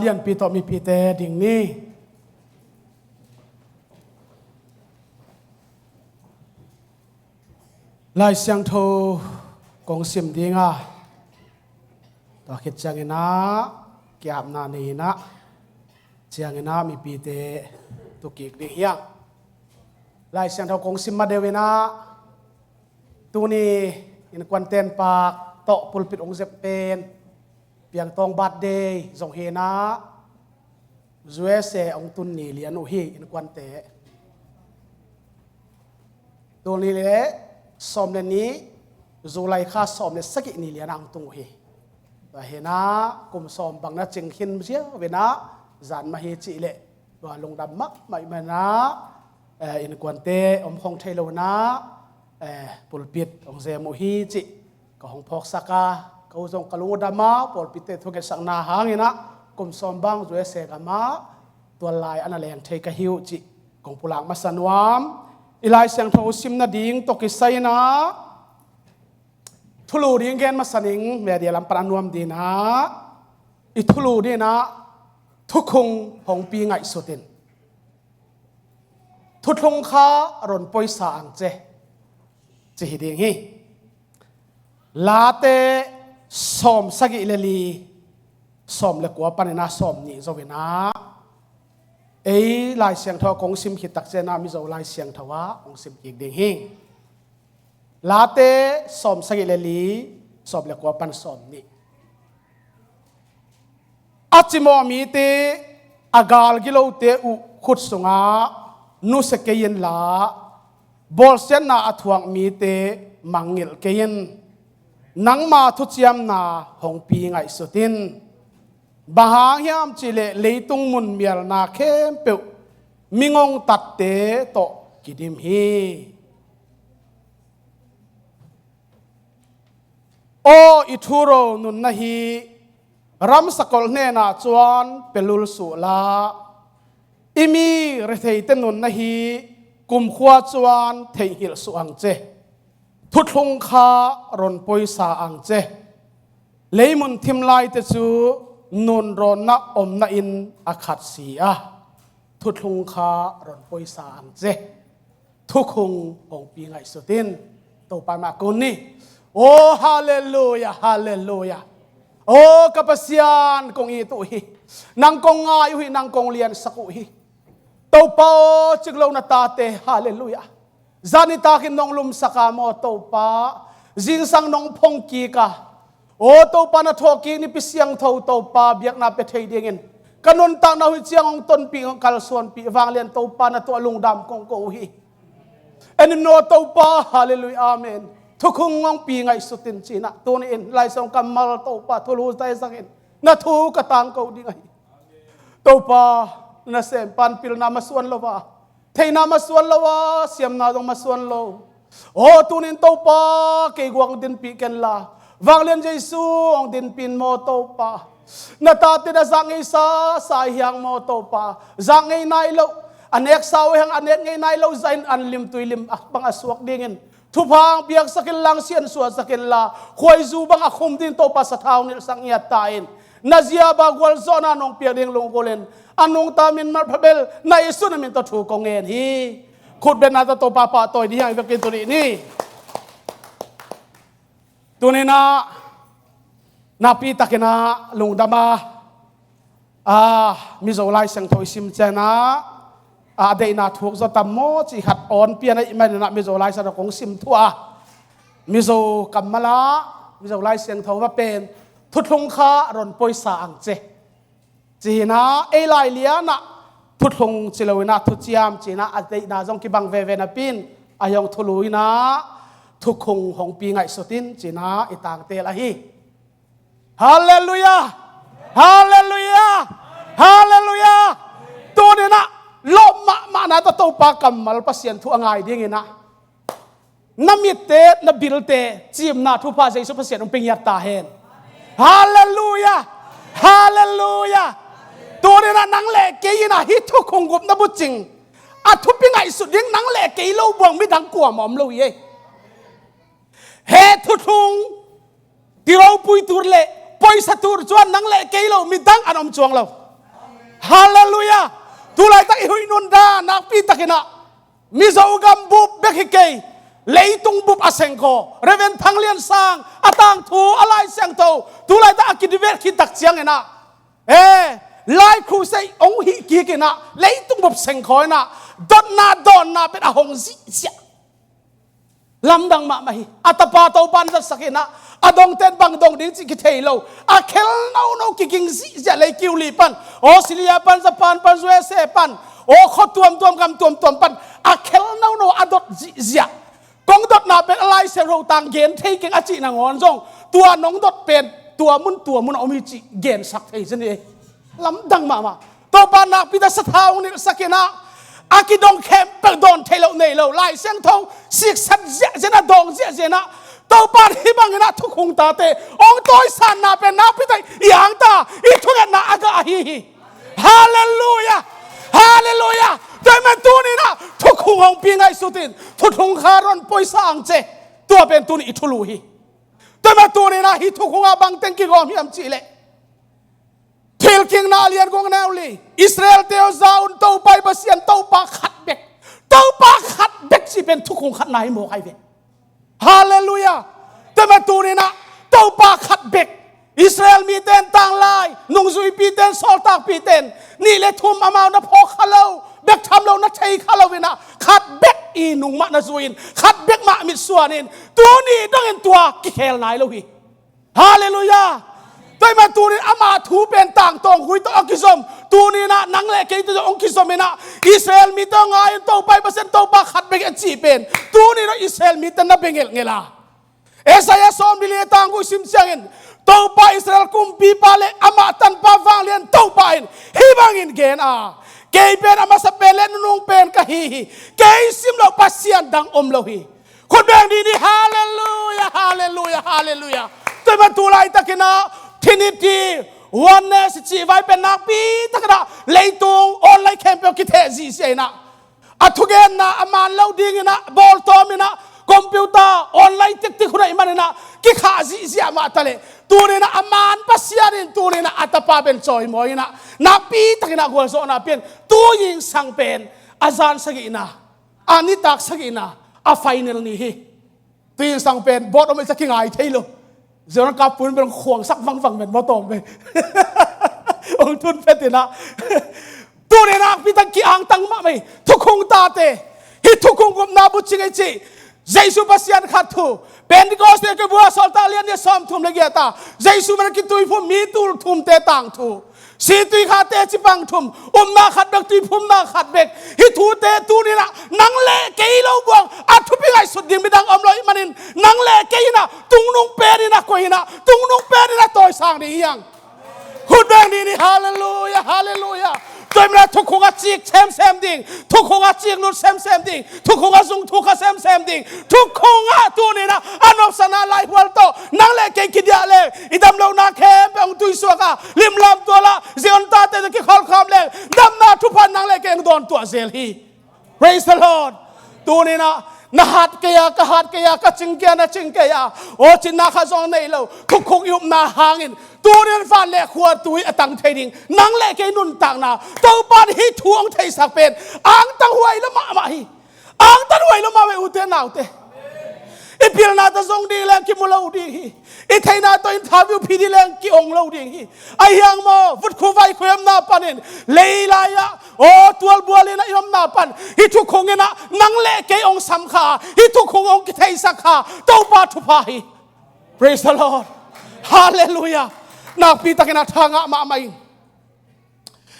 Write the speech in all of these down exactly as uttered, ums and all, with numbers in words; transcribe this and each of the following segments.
Pianpih tawh mipite ding ni. Lai Siangtho kong sim ding a, tua khit ciangin ah kiapna nei in ah, ciangin ah mipite tu kik ding hi hang. Lai Siangtho kong sim ma deuh in ah, tuni innkuan ten pak tawh pulpit hong zem pen Piangtawng birthday zong hi in ah, U S A hong tun ni lian uh hi innkuante. Tul nih le sawm le nih, July kha sawm le sagih ni lian ah hong tung uh hi. Tua hi in ah kum sawm bang na cing khin ziau in ah, zan mah hi cih leh tua lungdam mahmah in ah, eh, innkuante om khong thei lo in ah, eh, pulpit hong zem uh hi cih ka hong phawksak a, ka u zong ka lungdam a, pawlpite thungetsakna hangin ah kum sawm bang U S A gam ah tual lai a na leng thei ka hi uh cih kong pulak masa nuam. I Lai Siangtho sim nading tawh kisai in ah, thulu ding gen masa ning, media lam pan a nuam ding in ah, i thulu ding in ah, thukhung hong pi ngaihsut in, thuthlung kha ron poisa ang ce, ci hi ding hi. Late sawm sagih le li, sawm le kua pan in ah sawm nih zo in ah, ei Lai Siangtho kong sim khit tak ciang ah Mizo Lai Siangtho ah kong sim kik ding hi. Late sawm sagih le li, sawm le kua pan sawm nih. A cimawh mite, a gal gilote uh khut sungah nusia kei inla, bawlsiatna a thuak mite mangngilh kei in. Nangma thuciamna hong pi ngaihsut in. Bang hang hiam cih leh leitung mun mialna khempeuh mi ngongtatte tawh kidim hi. Aw i thuro nunna hi, ramsakol hnenah cuan pia lul suh la, i mi retheite nunna hi, kumkhua cuan theihnghilh suh ang ce. Thuthlung kha ron poisa ang ce. Leimun thim laite cu nunrawnna omna in a khat si a, thuthlung kha ron poisa ang ce. Thukhung hong pi ngaihsut in. Topa mah kun ni. Oh, halleluia, halleluia. Oh, ka Pasian kong it uh hi. Nang kong ngai uh hi, nang kong liansak uh hi. Topa aw, cik lo na tate, halleluia. Zani takin nong lumsak a maw Topa, zingsang nong phong kik a, aw Topa, na thawhkik Nipi Siangtho Topa biakna pia thei dingin ka nuntakna uh hi ciang hong tonpih, hong kalsuanpih vanglian Topa na tuah lungdam kong ko uh hi. En in aw Topa, halleluia, amen. Thukhung hong pi ngaihsut in ci-in ah, tuni in Lai Siangtho kammal Topa thulu taisak in, na thu ka tangko ding ahi. Topa, na sempan pilna masuan lo a, theihna masuan lo a, siamna zong masuan lo. Aw, tunin Topa, kei guak hong dinpih ken la, vanglian Jesu hong dinpih in maw Topa. Na tate na zak ngeisa sa hiang maw Topa, zak ngei nai lo, a neksa uh hiang a nek ngei nai lo zahin an lim tui lim a bang a suak dingin thupha hong piaksak in la, siansuahsak in la, khuaizu bang a khum ding Topa sathau nilhsak ngiat ta in, na ziaba gualzawhna nong piak ding lunggulh in, a nungta min malpha bel na Jesu na min tawh thu kong ngen hi. Khutbetna tawh Topa pahtawi ding hi hang, i vekin tuni ni. Tuni in ah nakpi takin ah lungdam a, a, Mizo Lai Siangtho i sim ciangin ah, a, a deihna thuk zaw tam maw cih khat awn pian ahih manin ah Mizo Lai Siangtho kong sim thuah a, Mizo kammal ah Mizo Lai Siangtho va pen, thuthlung kha ron poisa ang ce, ci-in ah, ei lai lian ah thuthlung ci lo in ah thuciam ci-in ah a deihna zong kibang veve napi in, a hi hong thulu in ah thukhung hong pi ngaihsut in ci-in ah i tangtel ahi. Halleluia! Halleluia! Halleluia! Tuni in ah lawp mahmahna tawh Topa kammal Pasian thu a ngai dingin ah, na mitte, na bilte cimna thupha Jesu Pasian hong pia ngiat ta hen. Halleluia! Halleluia! Tuni in ah nang le kei in ah hih thukhung gupna bucing a thupi ngaihsut ding nang le kei lo buang midang kuamah om lo hi ei. He thuthlung, ti ropui tur le poisa tur cuan nang le kei lo midang an om cuang lo. Halleluiah. Tulaitak i huih nundan nakpi takinah Mizo gam bup bek hi kei, leitung bup a sengkhaw, Reverend Thang Lian Sang a tangthu, a Lai Siangtho tulaitak a kidivet khit tak cianginah, e, Lai Crusade hong hih kikinah leitung bup sengkhaw inah dotna dawnna pen a hong zihziah. Lamdang mahmah hi. A tapa Topan zatsak inah a dongten bang dong ding cih kithei lo, a khel nono kiging zihziah, lei kiuli pan, Australia pan, Japan pan, U S A pan, aw khua tuamtuam, gam tuamtuam pan a khel nono a dot zihziah. Kong dotna pen a Lai Siangtho tang gen thei keng a cih nangawn zong tua nong dot pen tua mun tua mun a om hi cih gensak thei zen hi. Lamdang mahmah. Topa nakpi tak sathau hong nilhsak inah a kidong khempeuh dawn theih loh nei lo, Lai Siangtho siksat ziahziah inah, dawng ziahziah inah, Topa hih bangin ah thukhung tate hong tawisanna pen nakpi tak i angtang, i thungetna a gah ahi hi. Halleluiah. Halleluiah. Tua ahih man tuni inah thukhung hong pi ngaihsut in, thuthung kha ron poisa ang ce. Tua pen tuni i thulu hi. Tua ahih man tuni inah hih thukhung ah bang teng kigawm hiam cih leh, Thilkikna a lian guk, a neu li, Israel-te aw, za un, Topa i Pasian, Topa khat bek, Topa khat bek cih pen thukhung khatna hi mawk ahi ve. Halleluiah. Tua ahih man tuni inah Topa khat bek, Israel mite in, tanglai nungzuipite in, sawltakpite in, nih le thum amau na phawk kha lo, bek tham lo na thei kha lo inah khat bek i nung mah na zui in, khat bek mah mitsuan in, tuni dongin tua kikhel nai lo hi. Halleluiah. Tua ahih man tuni in ama thu pen tangtawng hui tawh a kizom, tuni inah nang le kei tawh hong kizom inah, Israel mite aw, ngai un, Topa i Pasian, Topa khat bek a cih pen tuni inah Israel mite na bia ngelhngel a. Isaiah sawmli le tang guk i sim ciangin, Topa Israel kumpipa le amah tanpa vanglian Topa in hih bangin gen a, kei pen a masa pen le nunung pen ka hi hi. Kei sim loh Pasian dang om lo hi. Khut beng dih ni. Halleluiah, halleluiah, halleluiah. Tua ahih man tu laitakinah Trinity, Oneness i cih vai pen nakpi takinah leitung online khempeuh kitheh zihziah inah, a thugenna a man lo dinginah, bawltawm inah, computer online tiktik hun ahih maninah kikhah zihziah mah taleh, tuni inah a man Pasian in tuni inah a tapa pen cawimawi inah nakpi takinah gualzawhna pia in, tu zingsang pen a zan sagihna, a nitak sagihna, a final ni hi. Tu zingsang pen board om i ca kingai thei lo. Zion kap pun pen khuangsak vangvang men maw tawm ve. Hong tun phet inah, tuni nakpi tak ki-angtang mahmah hi. Thukhung tate, hih thukhung gupna bucing i cih, Jesu Pasian khat thu, Pentecost te kibua, Sawltak lian nih sawmthum le giat a Jesu min a kituiphum mi tul thumte tangthu, situikha teci pang thum, upna khat bek, tuiphumna khat bek. Hih thute tuni inah nang le kei lo buang a thupi ngaihsut ding midang om lo ahih manin, nang le kei inah tungnung pen inah koih inah, tungnung pen inah tawisang ding hi hang. Khut beng dih ni. Halleluiah, halleluiah. Tua ahih manin thukhung a cik semsem ding, thukhung a cik lut semsem ding, thukhung a zung thuk kha semsem ding, thukhung ah tuni inah a nopsakna laihual tawh nang le kei kidiah leng, i damlohna khempeuh hong tuisuak a, limlam tual ah Zion tate tawh kikholhkham leng, damna thupha nang le kei hong dawn tuah zel hi. Praise the Lord. Tuni inah na hat kei a, ka hat kei a, ka cing kei a, na cing kei a, aw cinna khat zong nei lo, thukhung i upna hangin tuni in van le khua tui a tang thei ding nang le kei nuntakna, Topa in hih thu hong theihsak pen angtang huai lo mahmah hi. Angtang huai lo mahmah hi, ute naute. I pilna tawh zong ding leng kimu lo ding hi. I theihna tawh interview phi ding leng ki-ong lo ding hi. Ahi hang maw, vut khu vai khu i omna panin, lei lai-ah aw tualbual inah i omna pan, hih thukhung inah nang le kei hong sam kha, hih thukhung hong kitheihsak kha Topa thupha hi. Praise the Lord. Halleluiah. Nakpi takinah tha ngah mahmah ing.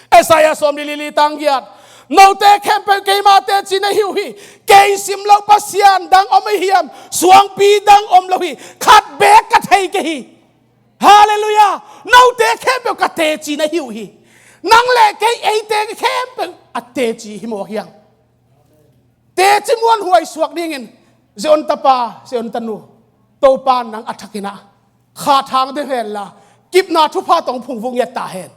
Isaiah sawmli le li tang giat, note khempeuh keima teci na hi uh hi. Kei sim loh Pasian dang om ahi hiam? Suangpi dang om lo hi. Khat bek ka thei kei hi. Halleluiah. Note khempeuh ka teci na hi uh hi. Nang le kei, eite khempeuh a teci hi mawk hi hang. Teci muanhuai suak dingin Zion tapa, Zion tanu, Topa in nang a thakinah kha thang ding hen la, kipna thupha tawh phungvuh ngiat ta hen.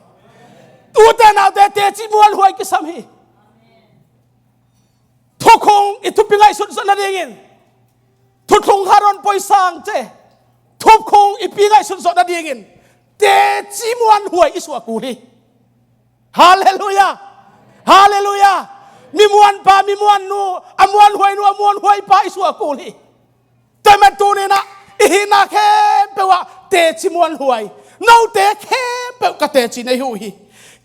Ute naute, teci muanhuai kisam hi. Thukhung i thupi ngaihsut zawh nadingin, thuthung kha ron poisa ang ce, thukhung i pi ngaihsut zawh nadingin teci muanhuai i suah kul hi. Halleluiah. Halleluiah. Mi muanpa, mi muannu, a muanhuainu, a muanhuaipa i suah kul hi. Tua ahih manin tuni-in ah i hihna khempeuh ah teci muanhuai, note khempeuh ka teci na hi uh hi.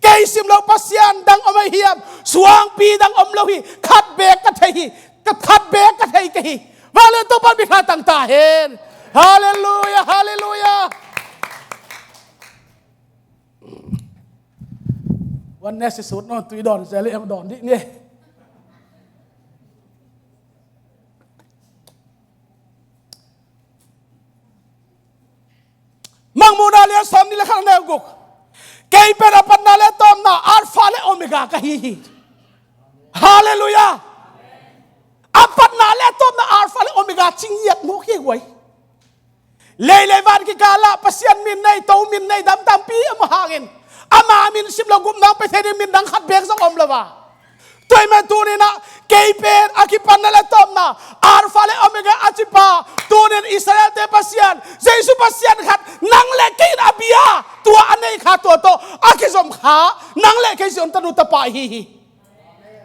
Kei sim loh Pasian dang om ahi hiam? Suangpi dang om lo hi. Khat beek ka thei hi. Ka khat beek ka thei ka hi. Vanglian Topa'n minthanna tang ta hen. Halleluiah, halleluiah. Wan ne si sut no, tui dawn zel i eng dawn dih ni. Mangmuhna lian sawmnih le khat, a neu guk. Kei pen a patna le tawpna, Alpha le Omega ka hi hi. Halleluiah. A patna le tawpna, Alpha le Omega ci ngiat mawk hi huai. Lei le van kikal ah Pasian min nei, To min nei, dam tampi a om hangin, ama min sim lo gupna hong pia thei ding min dang khat beek zong om lo a. Tua ahih manin tuni-in ah kei pen a kipatna le tawpna, Alpha le Omega a cipa, tuni-in Israel-te Pasian, Jesu Pasian khat, nang le kei in a bia, tua a nei kha, tua tawh a kizom kha, nang le kei Zion tanu tapa i hi hi.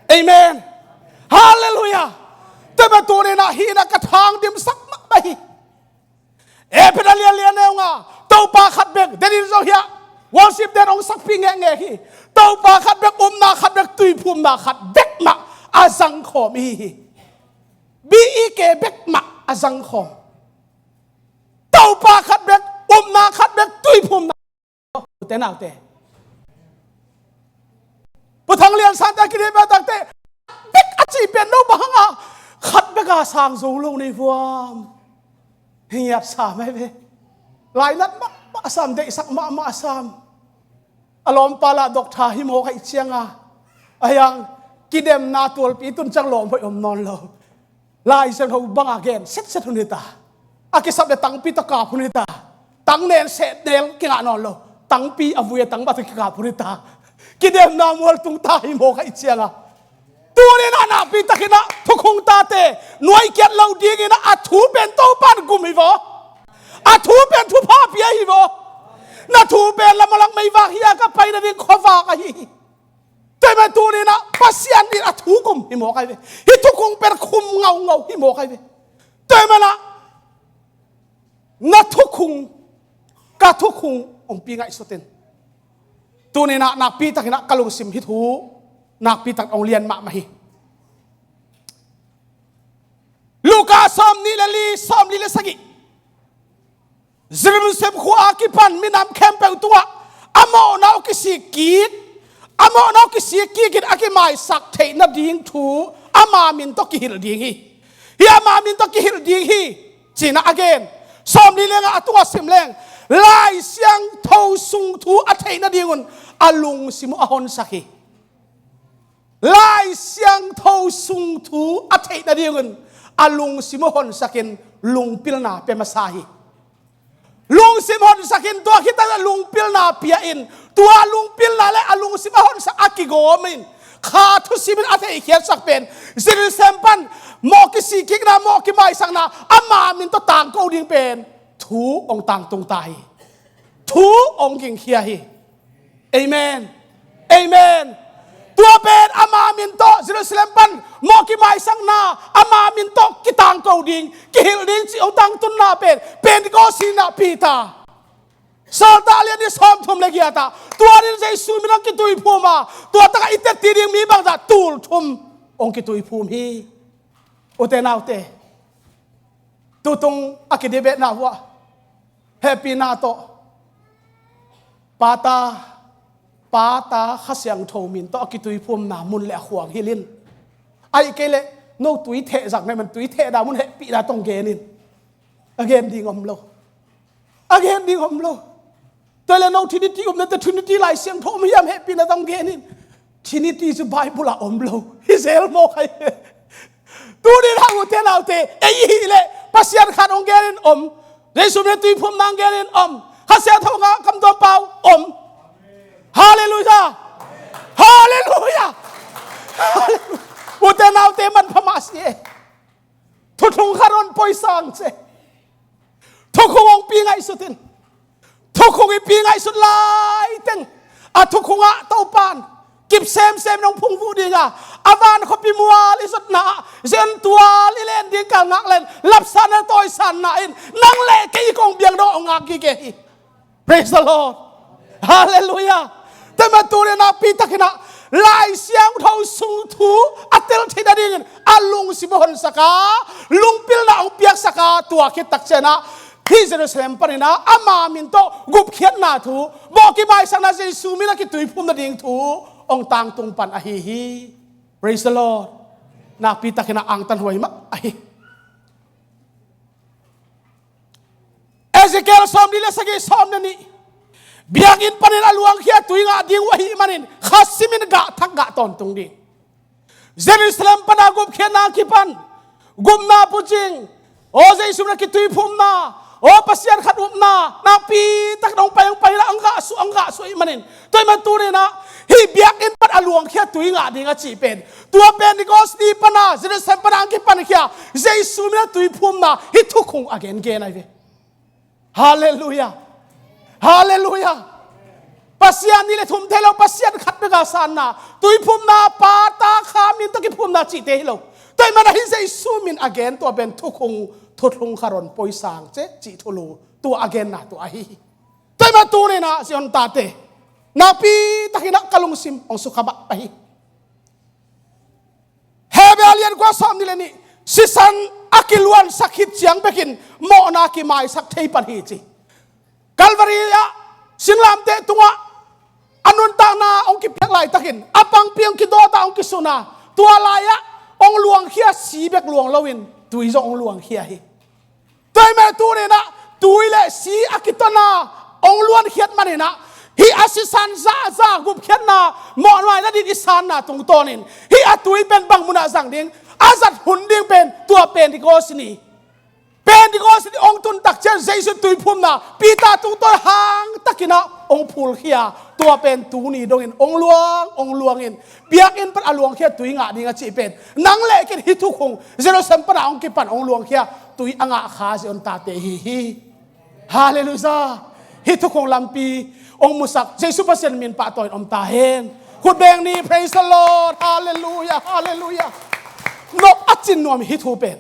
Amen. Halleluiah. Tua ahih manin tuni-in ah hih in ah ka thangdimsak mahmah hi. Efesa lian li, a neu nga, Topa khat bek, den in zong hiah worship den hong sakpih ngekngek hi. Topa khat bek, upna khat bek, tuiphumna khat bek mah a zangkhawm i hi hi. B E K bek mah a zangkhawm. Topa khat bek, upna khat bek, tuiphumna. Ute naute, Pu Thang Lian Sante a kideih peuh takte, bek a cih pen no bang hang a khat bek a sang zo lo nei vuam. Hi ngiat sam hi ve. Lainat mahmah sam, deihsak mahmah sam. A lawmpa lah doctor hi mawk ahih cianga, a hiang kidemna tualpi tun ciang lawm hoih om nawn lo. Lai Siangtho banga gen setset hun hi ta. A kisap le tangpi tawh kap hun hi ta. Tang nen set nel kingah nawn lo. Tangpi a vui a tangba tawh kikap hun hi ta. Kidemna mual tung ta hi mawk ahih cianga, tuni-in ah nakpi takin ah thukhun tate nuai kiat lo dingin ah a thu pen Topa'n gum hi vaw. A thu pen thupha pia hi vaw. Na thu pen Lamlak meivak hi a, ka pai nading khuavak ahi hi. Tua ahih manin tuni-in ah Pasian in a thu gum hi mawk ahi ve. Hih thukhun pen khum ngaungau hi mawk ahi ve. Tua ahih manin ah na thukhun, ka thukhun hong pi ngaihsut in. Tuni-in ah nakpi takin ah ka lungsim hih thu nakpi takin hong lian mahmah hi. Luka sawmnih le li, sawmli le sagih. Jerusalem khua a kipan minam khempeuh tungah a mawhna uh kisik kik, a mawhna uh kisik kikin a kimaisak theih nading thu ama min tawh kihilh ding hi. Hih ama min tawh kihilh ding hi, ci-in ah a gen. Sawmli le nga, a tungah sim leng, Lai Siangtho sung thu a theih nadingun a lungsim uh a honsak hi. Lai Siangtho sung thu a theih nadingun a lungsim uh honsakin lungpilna pia masa hi. Lungsim honsakin, tua khit tak lungpilna pia in, tua lungpilna le a lungsim a honsak a kigawm in, kha thusimin a theihkhiatsak pen, Jerusalem pan mawh kisikkikna, mawh kimaisakna, ama min tawh tangko ding pen thu hong tangtung ta hi. Thu hong gingkhia hi. Amen. Amen. Tua pen ama min tawh Jerusalem pan mawh kimaisakna, ama min tawh kitangko ding, kihilh ding cih hong tangtunna pen Pentecost hi-in ah Peter, Saltang a lian nih, sawmthum le giat ah, tua in Jesu min hong kituiphum a, tua takah i tetti ding mi bangzah tul thum hong kituiphum hi. Ute naute, tutung a kidebate na uh ah hehpihna tawh Pa, Ta, Pa, Ta, Kha Siangtho min tawh a kituiphumna mun le a khuang hilh in. Ahih kei leh no tui theh zak na hih man, tui theh dan mun hehpihna tawh gen in. A gen ding om lo. A gen ding om lo. Tua leh no Trinity um na teh, Trinity Lai Siangtho om hiam, hehpihna tawh gen in. Trinity cu Bible ah om lo. Hi zel mawk hi. Tuni-in ah ute naute, ei i hih leh Pasian khat hong gen in om. Jesu min a tuiphumna hong gen in om. Kha Siangtho ngah, kamtuam pau om. Halleluiah. Halleluiah. Halleluiah. Ute naute, manpha mah si e. Thuthung khat hong poi sang ci. Thukhun hong pi ngaihsut in. Thukhun i pi ngaihsut laiteng, a thukhun ah Topa'n Kip semsem in hong phungvuh ding a, a van khuapi mual i zotna ah Zion tual i len ding kal ngak len lapsanna tawisanna in nang le kei i kong biang dawh hong ngak gige hi. Praise the Lord. Halleluiah. Tua ahih manin tuni nakpi takin ah Lai Siangtho sung thu a tel theih nadingin a lungsim a honsak a, lungpilna hong piaksak a, tua khit takciang ah hih Jerusalem panin ah ama min tawh gupkhiatna thu, mawh kimaisakna, Jesu min a kituiphum nading thu hong tangtung pan ahi hi. Praise the Lord. Nakpi takin ah angtanhuai mah ahi. Ezekiel sawmnih le sagih, sawmnih le nih. Biakinn panin a luangkhia tui ngah ding uh ahih manin kha simin gah thak gah tawntung ding. Jerusalem pana gupkhiatna kipan gupna pucing, aw Jesu na kituiphumna, aw Pasian khat upna nakpi tak dong pai hong pai la ang gah suh ang gah suh ahih manin, tua ahih manin tuni-in ah hih biakinn pan a luangkhia tui ngah ding a cih pen, tua Pentecost ni pana Jerusalem pana ang kipankhia Jesu min a tuiphumna hih thukhun a gengen ahi ve. Halleluiah. Halleluiah. Pasian nih le thum thei lo, Pasian khat bek a sanna, tuiphumna, Pa, Ta, Kha min tawh kiphumna cihte hi lo. Tua ahih manin ah hih Jesu min a gen tua pen thukhun, thuthlung khat hong pawisang cih, cih thulu tua a genna tua ahi hi. Tua ahih manin tuni-in ah Zion tate, nakpi takin ah ka lungsim hong sukha mah ahi. Hebru lian kua, sawmnih le nih. Sisan a kiluansak khit ciang bekin mawhna kimaisak thei pan hi ci. Calvary ah singlamteh tungah a nuntakna hong kipiak laitakin a pangpi hong kidawt a hong kisun a, tua lai-ah hong luangkhia si bek luang loin tui zong hong luangkhia hi. Tua ahih manin tuni-in ah tui le si a kiton a hong luankhiat manin ah hih a sisan zahzah gupkhiatna, mawhna nading i sanna tungtawnin hih a tui pen bang munah zang ding, a zat hun ding pen tua Pentecost ni. Pentecost ni hong tun takciang Jesu tuiphumna Peter tungtawn hang takin ah hong phulkhia, tua pen tuni dongin hong luang, hong luangin biakinn pan a luangkhia tui ngah ding a cih pen nang le kei in hih thukhun, Jerusalem pana hong kipan hong luangkhia tui a ngah kha Zion tate hi hi. Halleluiah. Hih thukhun lampi hong musak Jesu Pasian min pahtawi in om ta hen. Khut beng ni. Praise the Lord. Halleluiah. Halleluiah. Nop a cin nuam hih thu pen.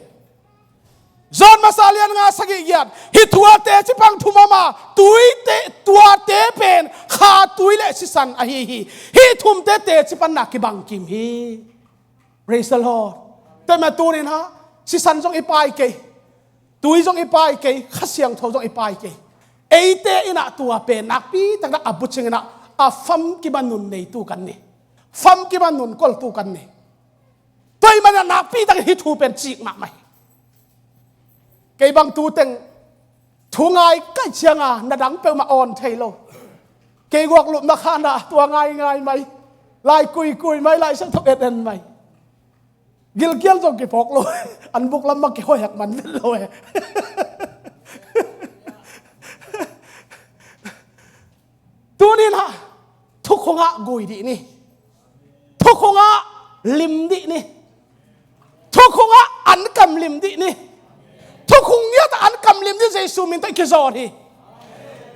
John masa lian nga, sagih giat. Hih thu a teci pang thum om a, tui te, tuate pen kha tui le sisan ahi hi. Hih thumte teci panna kibang kim hi. Praise the Lord. Tua ahih manin tuni-in ah sisan zong i pai kei, tui zong i pai kei, Kha Siangtho zong i pai kei. Eite in ah tua pen nakpi takin ah a bucing in ah a famkim a nun neitu kan hi. Famkim a nun koltu kan hi. Tua ahih manin ah nakpi takin hih thu pen cik mahmah hi. Kei bang tu teng thu ngai kaih ciang a na dang peuhmah awn thei lo. Kei guak lupna khan ah tua ngaingai mai, lai kuikui mai, Lai Siangtho etten mai. Gilkial zong kiphawk lo. An buk lam mah kihoihak man vet lo e. Tuni-in ah thukhun ah gui dih ni. Thukhun ah lim dih ni. Thukhun ah an kam lim dih ni. Thukhun ngiat ah an kam lim dih, Jesu min tawh i kizawn hi.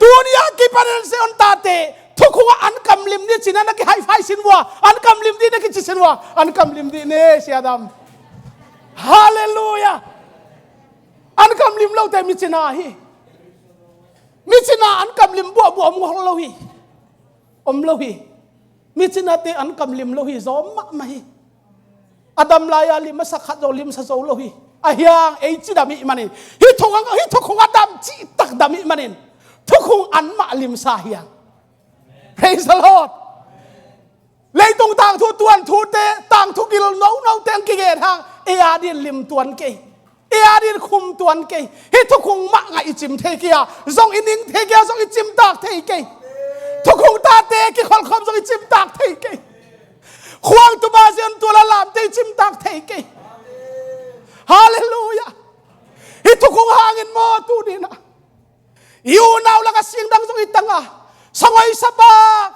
Tuni a kipanin Zion tate, thukhun ah an kam lim dih cih na na ki high five sin vua, an kam lim dih na kici sin vua, an kam lim dih ni, siadam. Halleluiah. An kam lim lote mi cina hi. Mi cina an kam lim buahbuah om lo hi. Om lo hi. Mi cinate an kam lim lo hi, zawm mahmah hi. A dam lai-a lim a sa khat zong limsa zo lo hi. A hiang ei cidam ih manin, hih thukhun, hih thukhun a dam cihtak dam ih manin thukhun anmah limsa hiang. Praise the Lord. Leitung tangthu tuan thute, tangthu gil nonote ang kigen hang, ei adin lim tuan kei. Ei adin khum tuan kei. Hih thukhun mah ngah i cim thei kei a, zong i ning thei kei a, zong i cimtak thei kei. Thukhun tate kikholhkhawm zong i cimtak thei kei. Khuang tupa Zion tual a lamte i cimtak thei kei. Halleluiah. Hih thukhun hangin maw tuni-in ah i unau lak a singdang zong i tang a, sangoi sapak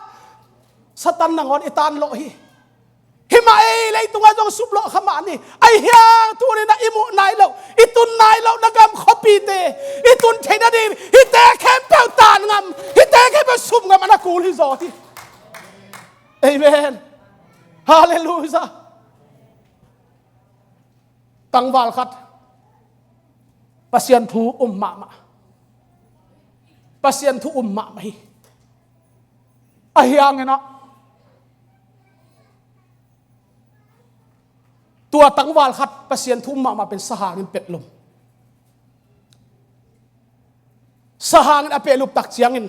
Satan nangawn i tan lawh hi. Himah ei leitungah zong suplawh kha mah ni. Ahi hiang tuni-in ah i muh nai loh, i tun nai loh na gam khuapite i tun theih nadingin hihte khempeuh tan ngam, hihte khempeuh sum ngam a na kul hi zaw hi. Amen. Halleluiah. Tangval khat, Pasian thu um mahmah. Pasian thu um mahmah hi. Ahi hangin ah, tua tangval khat Pasian thu um mahmah pen sahang in petlum. Sahang in a pehlup tak ciangin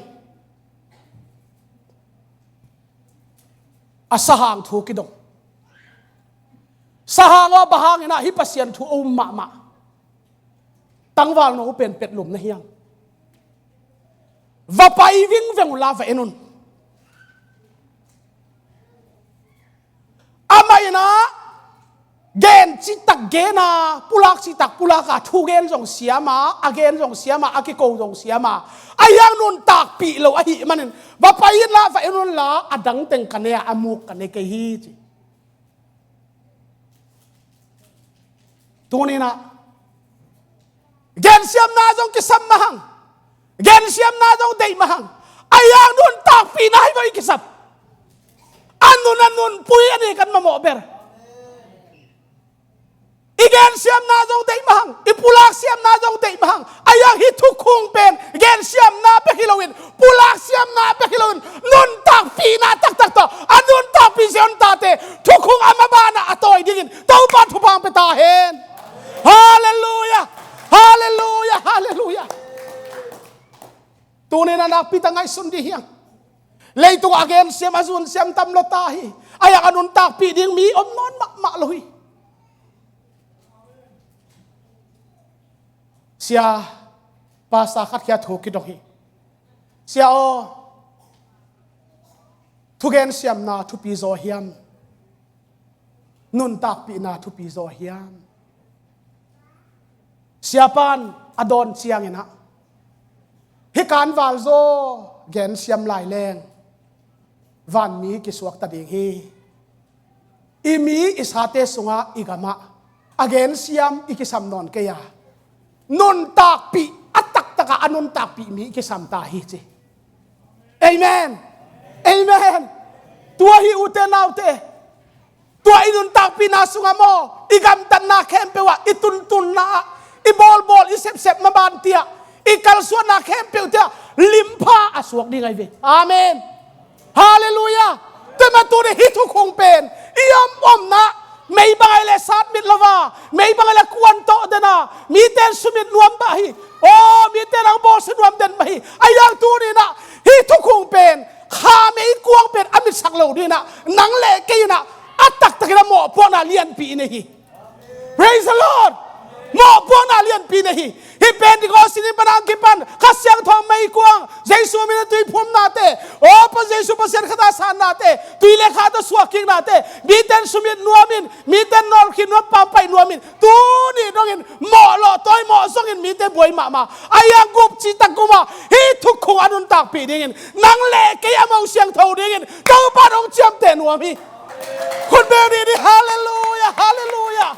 a sahang thu kidong. Sahang aw, bang hangin ah hih Pasian thu a um mahmah tangval no pen petlum na hiam? Va pai vingveng unla va en un. Amah in ah gen citak gen a, pulak citak pulak a, thu gen zong siam a, a gen zong siam a, a kiko zong siam a, ahi hang nuntakpih lo ahih manin va pai inla va en unla, a dang teng ka nei a, a muk ka nei kei hi, ci. Tuni-in ah gensiamna zong kisam mahang, gensiamna zong deih mahang, ahi hang nuntakpihna hi vo i kisam. A nun a nunpui a ni kan mamawh ber. I gensiamna zong deih mahang, i pulak siamna zong deih mahang, ahi hang hih thukhung pen gensiamna bek hi loin, pulak siamna bek hi loin, nuntakpihna taktak tawh a nuntakpih Zion tate thukhung a maban ah a tawi dingin Topa thupha hong pia ta hen. Halleluiah. Halleluiah. Halleluiah. Tuni-in ah nakpi tak ngaihsun dih hiang. Leitung a gensiam a zunsiam tam lua ta hi. Ahi hang a nuntakpih ding mi om nawn mahmah lo hi. Sia, pastor khat kiang thu kidong hi. Sia aw, thugensiamna thupi zaw hiam? Nuntakpihna thupi zaw hiam? Siapa in a dawn ciangin ah, hih kan valzaw gensiam lai leng vanmi kisuakta ding hi. I mi i sate sungah, i gamah a gensiam i kisam nawn kei a, nuntakpih a taktak a, a nuntakpih mi i kisam ta hi, ci. Amen. Amen. Tua hi, ute naute. Tua i nuntakpihna sungah maw, i gamtatna khempeuh ah, i tuntunna ah, i bawlbawl, i sepsep maban tiah, i kalsuanna khempeuh tiah limpha a suak ding ahi ve. Amen. Halleluiah. Tua mah tuni hih thukhung pen i om omna, mei bang ahi leh sat mit lo a, mei bang ahi leh kuan tawh den a, mite in sumit nuam mah hi. Aw, mite in hong bawlsia nuam den mah hi. Ahi hang tuni-in ah hih thukhung pen, kha meikuang pen a mitsak lo dingin ah, nang le kei in ah a taktakin a mawhpuakna lianpi i nei hi. Praise the Lord. Mawhpuakna lianpi i nei hi. Hih Pentecost ni pan a kipan Kha Siangtho meikuang, Jesu min a tuiphumnate, aw Pa Jesu Pasian khat a sannate, tui le kha tawh suakkiknate, mite in sumit nuam in, mite in nawlkhin nuam, pampaih nuam in, tuni dongin mawh lawh tawi mawh zongin mite buai mahmah. Ahi hang gup citak gum a hih thukhung a nuntakpih dingin nang le kei a mo siangtho dingin Topa in hong ciamteh nuam hi. Khut beng dih ni. Halleluiah, halleluiah.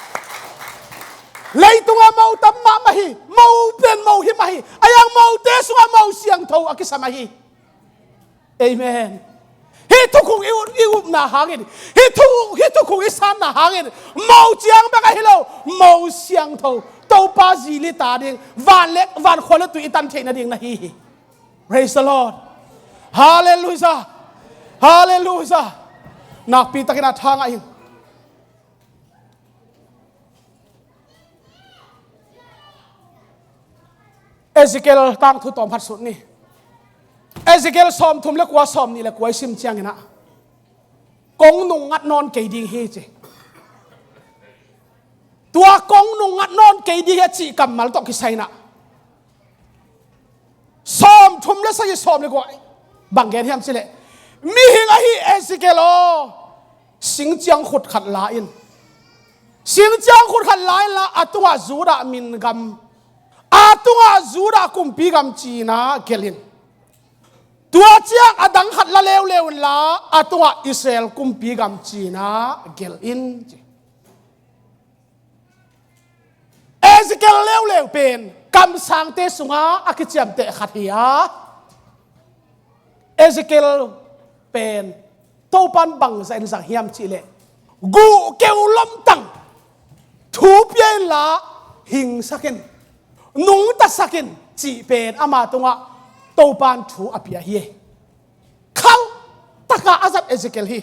Leitungah mo tam mahmah hi. Mo pen mo hi mah hi. Ahi hang mote sungah mo siangtho a kisam ahi. Amen. Hih thukhung i up, i upna hangin, hih thu, hih thukhung i sanna hangin, mo ciang bek ahi lo, mo siangtho, Topa zi li ta ding, van le, van khua le tui i tan theih nading na hi hi. Praise the Lord. Halleluiah. Halleluiah. Nakpi takin a tha ngah ing. Ezekiel tangthu tawm khat sut ni. Ezekiel sawmthum le kua, sawmnih le kua i sim ciangin ah, kong nung ngat nawn kei ding hi, ci. Tua kong nung ngat nawn kei ding hi a cih kammal tawh kisai-in ah, sawmthum le sagih, sawm le kua, bang gen hiam cih leh, mihing ahi Ezekiel aw, singciang khut khat la in. Singciang khut khat la inla, a tungah Judah min gam, a tungah Judah kumpi gam ci-in ah gelh in. Tua ciang a dang khat la leuleu inla, a tungah Israel kumpi gam ci-in ah gelh in, ci. Ezekiel leuleu pen kamsangte sungah a kiciamteh khat hi a, Ezekiel pen Topa in bangzah in zang hiam cih leh, guh keu lomtang thu pia inla hingsak in, nungtasak in cih pen ama tungah Topan thu a pia hi. Khauh taka a zat Ezekiel hi.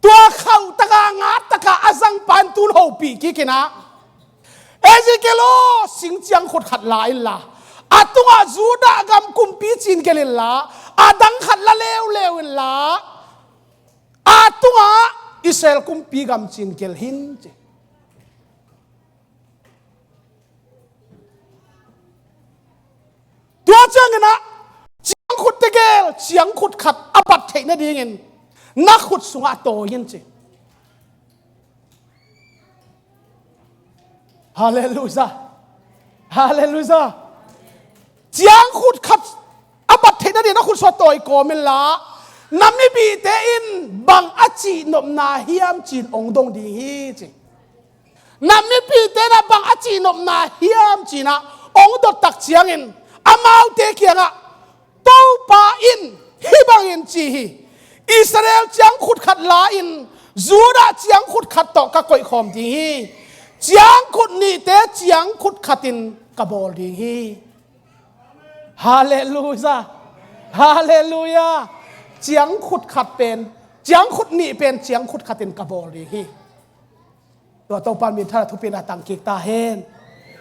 Tua khauh taka ngat taka a zangpa in tun hopih kik inah, Ezekiel aw, sing ciangkhut khat la inla, a tungah Judah gam kumpi ci-in gelh inla, a dang khat la leuleu inla, a tungah Israel kumpi gam ci-in gelh in ci. Tua cianginah ciangkhut tegel ciangkhut khat a bat theih nadingin na khut sungah tawi in ci. Halleluiah. Halleluiah. Ciangkhut khat a bat theih nadingin na khut sungah tawi kawm inla, na mipihte in bang a cihnopna hiam ci-in hong dong ding hi ci. Na mipihte na bang a cihnopna hiam ci-inah hong dottak ciangin amaute kiangah, Topa in hih bangin ci hi: Israel ciangkhut khat la-in Judah ciangkhut khat tawh ka koihkhawm ding hi. Ciangkhut nihte ciangkhut khatin ka bawl ding hi. Halleluiah. Halleluiah. Ciangkhut khat pen, ciangkhut nih pen ciangkhut khatin ka bawl ding hi. Tua Topa min tharah thupina tang kik ta hen.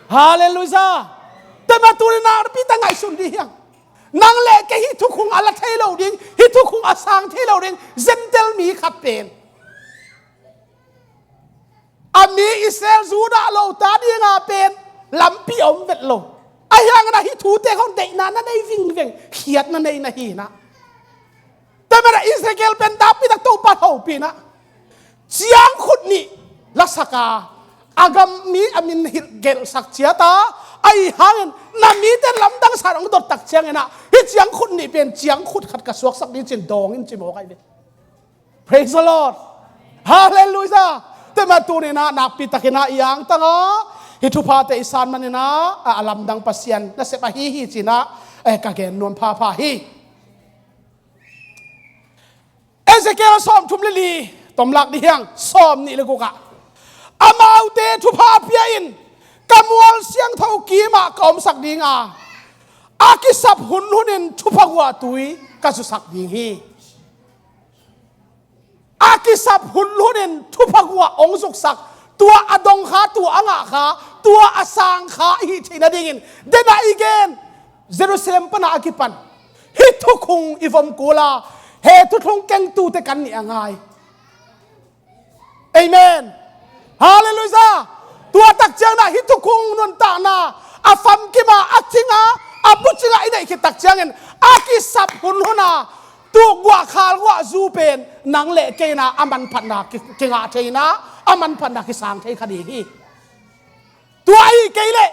Halleluiah. Tua mah tuni-in nakpi tak ngaihsun dih hiang. Nang le kei hih thukhun a la thei lo ding, hih thukhun a sang thei lo ding Gentile mi khat pen, a mi Israel Judah lo ta dinga pen lampi a om vet lo. Ahi hangin ah hih thute khawng deihna na nei vingveng, khiatna nei na hi inah. Tua manin ah Ezekiel pen nakpi tak Topa hopih inah, ciangkhut nih lasak a, a gam mi a min hilh gelhsak ciat a, ahi hangin na mite lamdang sa in hong dottak ciangin ah hih ciangkhut nih pen ciangkhut khat ka suaksak ding ci-in dawng in ci mawk ahi ve. Praise the Lord. Halleluiah. Tua mah tuni-in ah nakpi takin ah i angtang a, hih thuphate i san manin ah a, a lamdang Pasian nasep ahi hi ci-in ah, eh, ka gen nuam phapha hi. Ezekiel sawmthum le li, tomlak dih hiang, sawmnih le guk ah, amaute thupha a pia in ka mual siangtho kimah ka omsak ding a, a kisap hunhunin thupha guahtui ka zusak ding hi. A kisap hunhunin thupha guah hong zuksak, tua a dong kha, tua a ngah kha, tua a sang kha i hih theih nadingin, den a i gen, Jerusalem pan a kipan hih thukhun i vom kul a, hih thukhun kengtute kan nih a ngai. Amen. Halleluiah. Tua tak ciangin ah hih thukhun nuntakna a famkim a, a cing a, a bucing a i neih khit tak ciangin a kisap hunhun a, tuk guah khal guah zu pen nang le kei in ah a manphatna ki, kingah thei in ah, a manphatna kisang thei kha ding hi. Tua ahih kei leh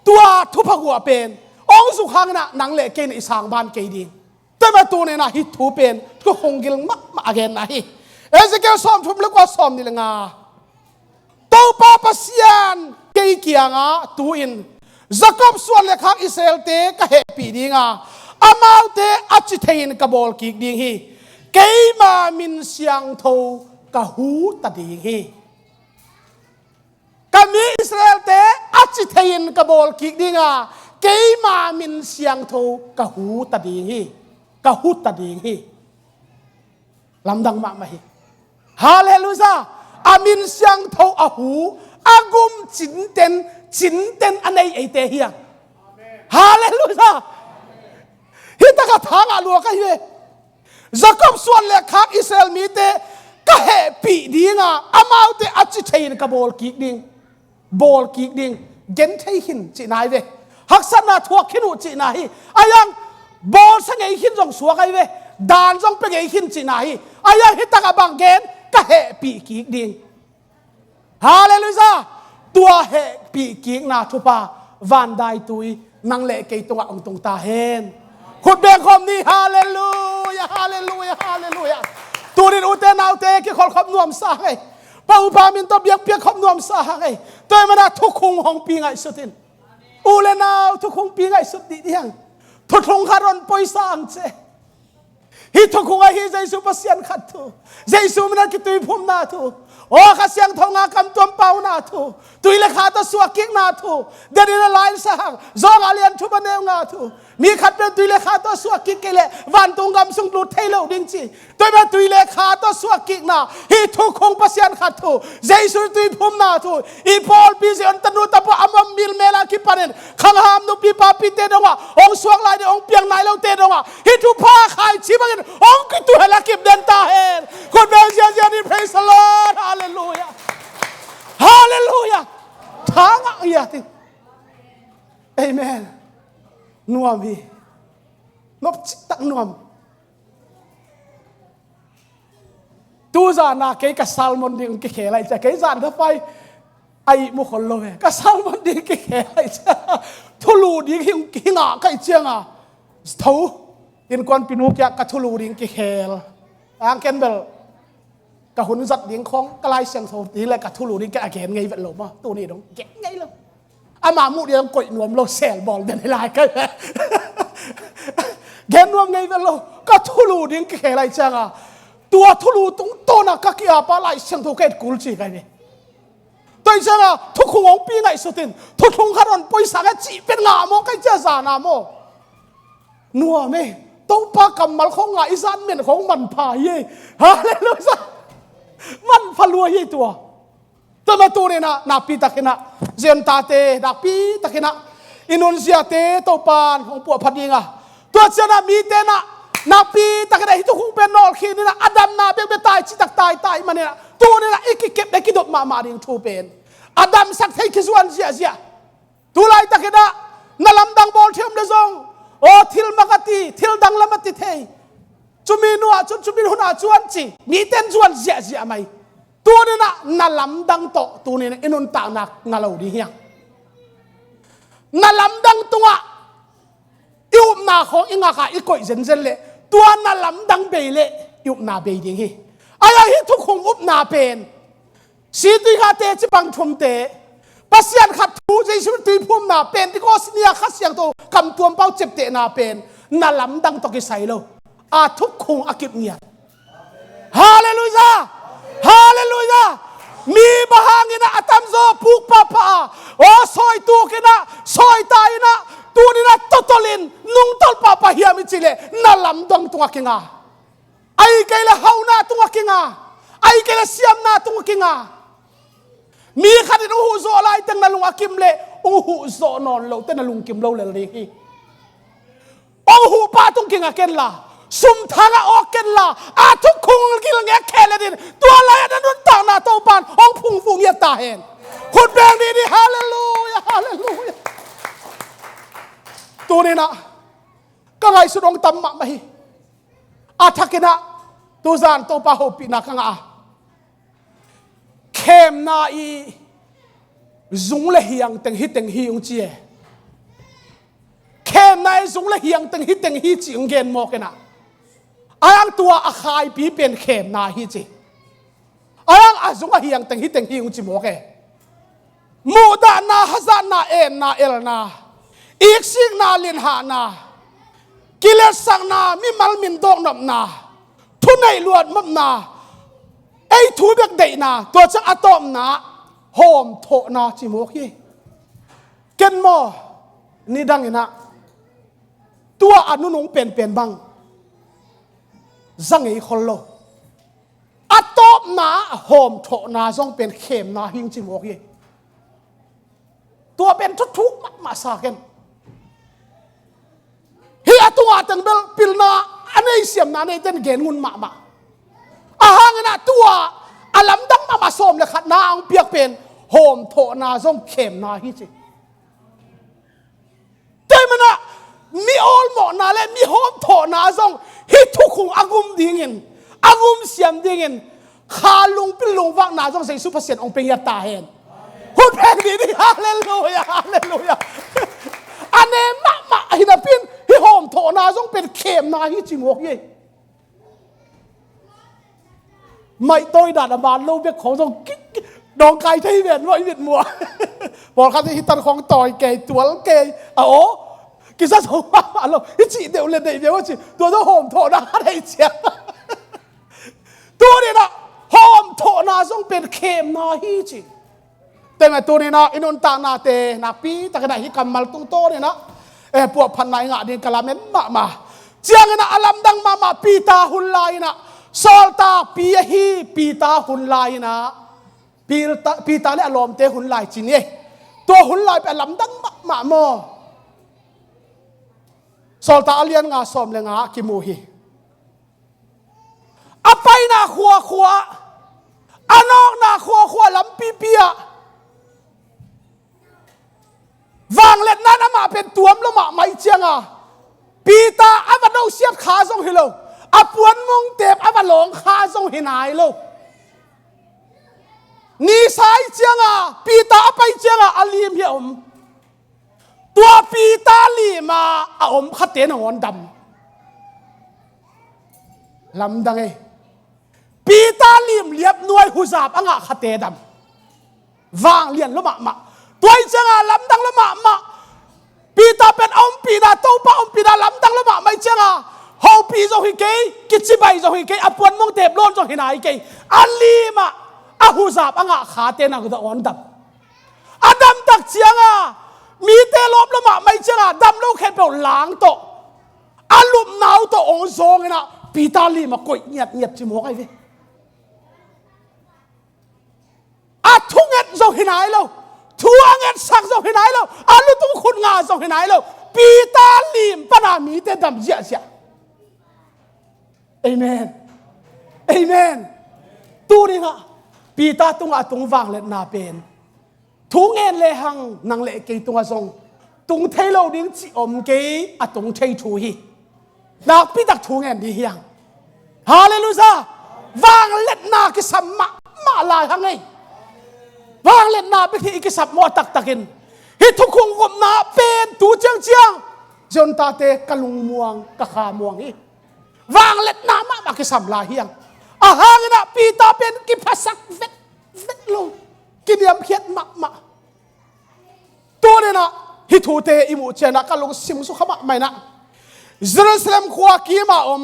tua thupha guah pen hong zuk hangin ah nang le kei in ah i sang ban kei ding. Tua mah tuni-in ah hih thu pen thukhun gil mahmah a genna hi. Ezekiel sawmthum le kua, sawmnih le nga. Topa Pasian kei kiangah tu-in Jakob suan le khak Israelte ka hehpih ding a, amaute a ci thei-in ka bawl kik ding hi. Keima min siangtho ka hu ta ding hi. Ka mi Israelte a ci thei-in ka bawl kik ding a, keima min siangtho ka hu ta ding hi. Ka hu ta ding hi. Lamdang mahmah hi. Halleluiah. A min siangtho a hu, a gum cinten, cinten a nei eite hi a. Halleluiah. Hih takah tha ngah lua ka hi ve. Jakob suan le khak Israel mite ka hehpih ding a, amaute a ci thei-in ka bawl kik ding. Bawl kik ding. Gen thei khin cihna hi ve. Haksatna thuak khin uh cihna hi. Ahi hang bawlsa ngei khin zong suak ahi ve. Dan zong pia ngei khin cihna hi. Ahi hang hih takah bang gen, ka hehpih kik ding. Halleluiah. Tua hehpih kikna thupha vandaitui nang le kei tungah hong tung ta hen. Khut beng khawm ni. Halleluiah, halleluiah, halleluiah. Tuni-in ute naute kikholh khop nuamsa hang ei. Pa upa min tawh biakpiak khop nuamsa hang ei. Tua ahih manin ah thukhun hong pi ngaihsut in. U le nau, thukhun pi ngaihsut dih dih hang. Thukhun khat hong poisa ang ci. Hih thukhung ahi Jesu Pasian khat thu, Jesu min a kituiphumna thu, aw Kha Siangtho ngah kamtuam pauna thu, tui le kha tawh suakkikna thu, den in a lai sang, Zawngah lian thum a neu nga thu, mi khat pen tui le kha tawh suakkik kei leh vantung gam sung lut thei lo ding ci. Tua ahih manin tui le kha tawh suakkikna, hih thukhung Pasian khat thu, Jesu tuiphumna thu, i pawlpi Zion tanu tapa a mawh milmel a kipanin khangham nupi papite dongah hong suak lai ding, hong piang nai lote dongah hih thupha khaici bangin hong kituhel a kip den ta hen. Khut beng ziazia ni, praise the Lord. Halleluiah. Halleluiah. Thangah ngiat in. Amen. Nuam hi. Nop ciktak nuam. Tuzan a kei ka sermon ding kikhel ahih ciang, kei zan thapai a ihmu khol lo ve. Ka sermon ding kikhel ahih ciang, thulu ding hi, hi ngah ka hih cianga, tho, innkuanpinu kiangah ka thulu ding kikhel. Ang ken bel ka hun zat ding khawng, ka Lai Siangtho ding le ka thulu ding ken a gen ngei vet lo maw. Tuni dong gen ngei lo. Ama muh ding koih nuam lo, sel bawl den hi lai ka hi. Gen nuam ngei vet lo. Ka thulu ding kikhel ahih cianga, tua thulu tungtawna ka ki-apa Lai Siangtho ka et kul ci ka hi ve. Tua ahih cianga thukhung hong pi ngaihsut in, thukhung khat hong poi sang e cih pen ngah maw, ka hih ciang zan a maw. Nuam e. Topa kammal khawng ngah i zan men khawng manpha hi e. Halleluiah. Manpha lua hi e tua. Tua mah tuni-in ah nakpi takin ah Zion tate nakpi takin ah i nunziate Topa'n hong puahphat ding a, tua ciangin ah mite in ah nakpi takin ah hih thukhung pen nawlkhin in ah a damna bekbek tai citak taitai manin ah tuni-in ah i kikep le kidop mahmah ding thu pen a damsak thei kizuan ziahziah. Tu laitakin ah na lamdang bawl thei om le zong, aw, thil mak a ti, thil danglam a ti thei, cumi nuah cun, cumi hunah cun ci, mite in zuan ziahziah mai. Tuni-in ah na lamdang tawh tuni-in ah i nuntakna ngah lo ding hi hang. Na lamdang tungah i upna khawng i ngak a i koih zenzen leh tua na lamdang bei leh i upna bei ding hi. Ahi hang hih thukhung upna pen Situi Khate cih bang thumte, Pasian khat thu, Jesuh tuiphumna, Pentecost ni-a Kha Siangtho kamtuam pau ciaptehna pen na lamdang tawh kisai lo a, thukhung a kip ngiat. Halleluiah! Halleluiah! Mi bang hangin ah a tamzaw puk pahpah a, aw, sawi tukin ah, sawi ta in ah, tuni-in ah totolh in nungtolh pahpah hiam i cih leh na lamdang tungah kinga. Ahih kei leh hauhna tungah kinga. Ahih kei leh siamna tungah kinga. Mi khat in hong huh zawh laiteng na lung a kim leh hong huh zawh nawn lote na lungkim lo lel ding hi. Hong huh pa tung kinga kenla, sum thang ah awk kenla, a thukhung gilngek kheh le din, tua lai-ah na nuntakna Topa'n hong phungvuh ngiat ta hen. Khut beng dih dih, halleluiah, halleluiah. Tuni-in ah ka ngaihsut hong tam mahmah hi. A thakin ah tuzan Topa hopihna ka ngah a, khemna i zung le hiang teng hi teng hi hong ci e. Khemna i zung le hiang teng hi teng hi cih hong gen mawk in ah, a hang tua a khaipi pen khemna hi ci. A hang a zung a hiang teng hi teng hi hong ci mawk e. Muhdahna, hazatna, etna, elna, iksikna, linhahna, kiletsakna, mimal mindawk nopna, thuneih luat nopna, ei thu bek deihna, tua ciang a tawpna hawmthawhna ci mawk hi. Ken maw, nidang in ah tua a nunung penpen bang za ngei khol lo. A tawpna hawmthawhna zong pen khemna hi hong ci mawk hi. Tua pen thuthuk mahmah sa ken. Hih a tungah teng bel pilna a nei, siamna neite in gen ngun mahmah. A hang in ah tua a lamdang mahmah sawm le khatna a hong piak pen hawmthawhna zong khemna hi ci. Tua ahih manin ah mi awlmawhna le mi hawmthawhna zong hih thukhung a gum dingin, a gum siam dingin, kha lungpil lungvakna zong Jesuh Pasian hong pia ngiat ta hen. Hun pek dih dih, halleluiah, halleluiah. A nem mahmah hi napi-in hih hawmthawhna zong pen khemna hi ci mawk hi. Maihtawi dan a man lo bek khawng zong ki, ki, dawngkai thei ven maw, i mitmuh ah. Pawlkhat hi tan khawng tawi kei, tual kei, a aw. Kisa zo mahmah lo. I cih deuh le deih viau a ci. Tua zong hawmthawhna khat hei ciang. Tuni-in ah hawmthawhna zong pen khemna hi ci. Tua mah tuni-in ah i nuntaknate nakpi takin ah hih kammal tungtawnin ah, eh, puahphatna i ngah ding ka lamen mahmah. Ciangin ah a lamdang mahmah Peter hun lai-in ah, sawltakpi ahi Peter hun lai-in ah, Peter, Peter le a lawmte hun lai ci ni. Tua hun lai pen a lamdang mahmah maw? Sawltak a lian nga sawm le nga ah kimu hi. A paina khuakhua, a nawkna khuakhua lampipi ah vangliatna in amah pen tuam lo mahmah ahih ciangin, Peter a va nusiat kha zong hi lo, a puanmong teep a va lawng kha zong hi nai lo. Nisa ahih ciangin, Peter a pai ciangin a lim hi a om. Tua Peter lim a a om khate nangawn dam. Lamdang ei. Peter lim liap nuai huzap a ngah khate dam. Vanglian lua mahmah. Tua ahih ciangin lamdang lua mahmah. Peter pen a ompihna, Topa ompihna lamdang lua mahmah ahih ciangin, hopih zong hi kei, kicibai zong hi kei, a puanmong teep lawn zong hi nai kei. A lim a a huzap a ngah khate nangawn dam. A damtak ciangin mite lawp lua mahmah ahih ciangin dam lo khempeuh lang tawh, a lupna uh tawh hong zawngin ah Peter lim a koih ngiatngiat ci mawk ahi ve. A thunget zong hi nai lo, thu a ngetsak zong hi nai lo, a lutung khut nga zong hi nai lo. Peter lim pan a mite dam ziahziah. Amen. Amen. Tuni-in ah Peter tungah a tung vangliatna pen thu ngen lehang nang le kei tungah zong tung thei lo ding cih om kei, a tung thei thu hi. Nakpi tak thu ngen ding hi hang. Halleluiah. Vangliatna kisam mahmah lai hang ei. Vangliatna bek hi i kisap mawh taktakin. Hih thukhun gupna pen tu ciangciang Zion tate ka lungmuang, ka khamuang hi. Vangliatna mahmah kisam lai hi hang. A hangin ah Peter pen kiphasak vetvet lo, kiniamkhiat mahmah. Tuni-in ah hih thute i muh ciangin ah ka lungsim sukha mahmah in ah, Jerusalem khua kim a om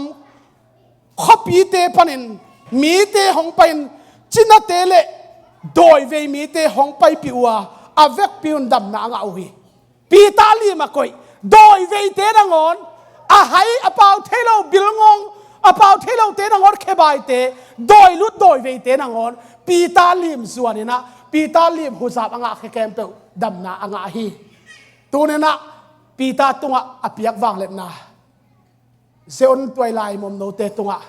khuapite panin mite hong pai-in, cinate le dawivei mite hong paipih uh a, a vekpi-in damna a ngah uh hi. Peter lim a koih, dawiveite nangawn, a hai a pau thei lo bilngong, a pau thei lote nangawn khebaite, dawilut dawiveite nangawn Peter lim zuanin ah, Peter lim huzap a ngah khe khempeuh damna a ngah hi. Tuni-in ah Peter tungah a piak vangliatna, Zion tuailai momnote tungah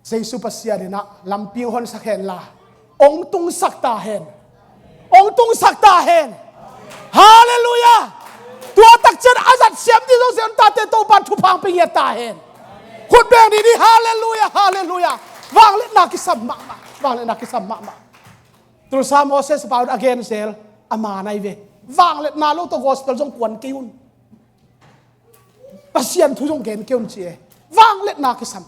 Jesu Pasian in ah lampi hong honsak hen la, hong tungsak ta hen. Hong tungsak ta hen. Halleluiah. Tua takciang a zat siam ding zong Zion tate Topa'n thupha hong pia ngiat ta hen. Khut beng dih ni. Halleluiah, halleluiah. Vangliatna kisam mahmah. Vangliatna kisam mahmah. Tulsa Moses pa un a gen zel a man ahi ve. Vangliatna lo tawh gospel zong kuan kei un. Pasian thu zong gen kei un ci e. Vangliatna kisam.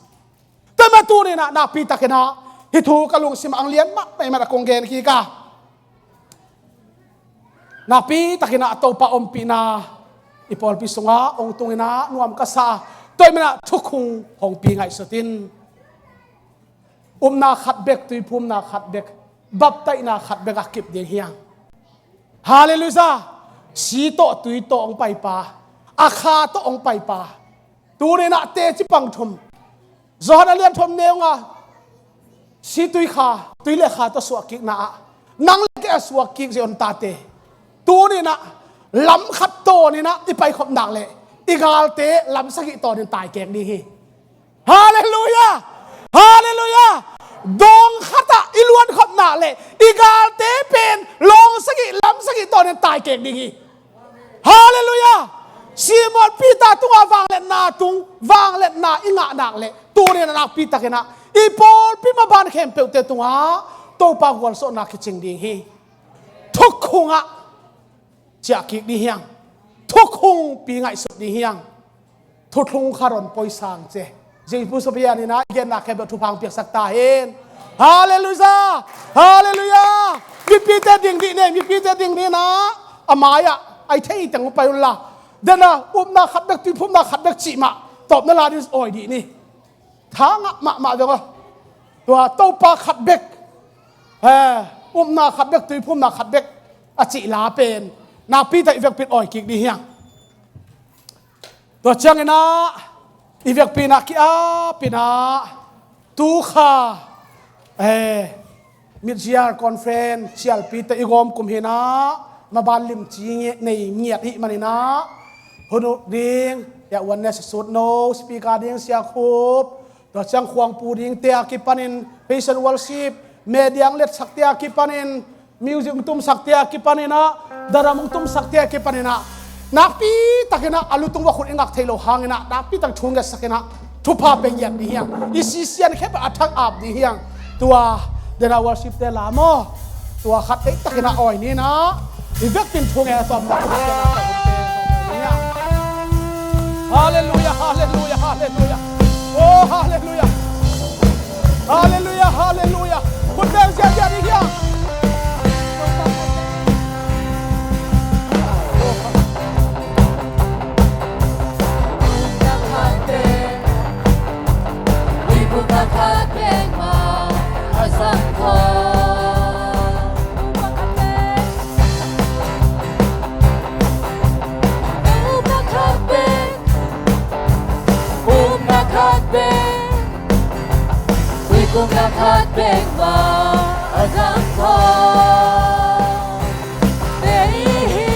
Tua mah tuni-in ah nakpi takin ah hih thu ka lungsim ah hong lian mahmah ahih manin ah kong gen kik a, nakpi takin ah Topa ompihna i pawlpi sungah hong tungin ah nuam ka sa a, tua ahih manin ah thukhun hong pi ngaihsut in. Upna khat bek, tuiphumna khat bek, baptaihna khat bek a kip ding hi hang. Halleluiah. Si tawh tui tawh hong paipa, a kha tawh hong paipa. Tuni-in ah teci pang thum, Johan a lian thum neu nga, si tui kha, tui le kha tawh suahkikna ah nang le kei a suakkik Zion tate, tuni-in ah lam khat tawnin ah i paikhop nak leh i galte lam sagih tawnin taikek ding hi. Halleluiah. Halleluiah. Dawng khat ah i luankhop nak leh i galte pen lawng sagih lam sagih tawnin taikek ding hi. Halleluiah. Simon Peter tungah vangliatna tung, vangliatna i ngah nak leh tuni-in ah nakpi takin ah i pawlpi maban khempeuhte tungah Topa gualzawhna kicing ding hi. Thukhun ah ciahkik ding hi hang. Thukhun pi ngaihsut ding hi hang. Thuthlung khat hong pawisang ci e. Jesu Pasian in ah i genna khempeuh thupha hong piaksak ta hen. Halleluiah. Halleluiah. Mipite ding dih ni, mipite ding dih in ah a mai-ah a i theih teng uh pai un la. Dena upna khat bek, tuiphumna khat bek cih mah tawpna la ding awi dih ni. Tha ngah mahmah dong a. Tua Topa khat bek, eh, upna khat bek, tuiphumna khat bek a cih la pen nakpi tak i vekpi in awi kik dih hiang. Tua ciangin ah i vekpi in ah ki-ap in ah tu kha, eh, mid-year conference cialpite i gawm kum hi in ah, maban limci nge-, nei ngiat ahih manin ah, hun uk ding, ya, Oneness Sutno, speaker ding Sia Khup, tua ciang khuangpu dingte a kipanin praise and worship, me diang letsakte a kipanin, music hong tumsakte a kipanin ah, daram hong tumsakte a kipanin ah, nakpi takin ah a lutung va khut i ngak thei lo hangin ah, nakpi tak thu ngetsakin ah thupha pe ngiat dih hiang. I sisian khempeuh a thak ap dih hiang. Tua dena worshipte la maw, tua khat ei takin ah awi ni in ah, i vekpi in thu nget a tawm dah. Halleluia, halleluia, halleluia. Oh, halleluia. Halleluia, halleluia. Khut beng ziahziah dih hiang. Upna khat bek, tuiphumna khat bek mah a zang khawm. Ei hi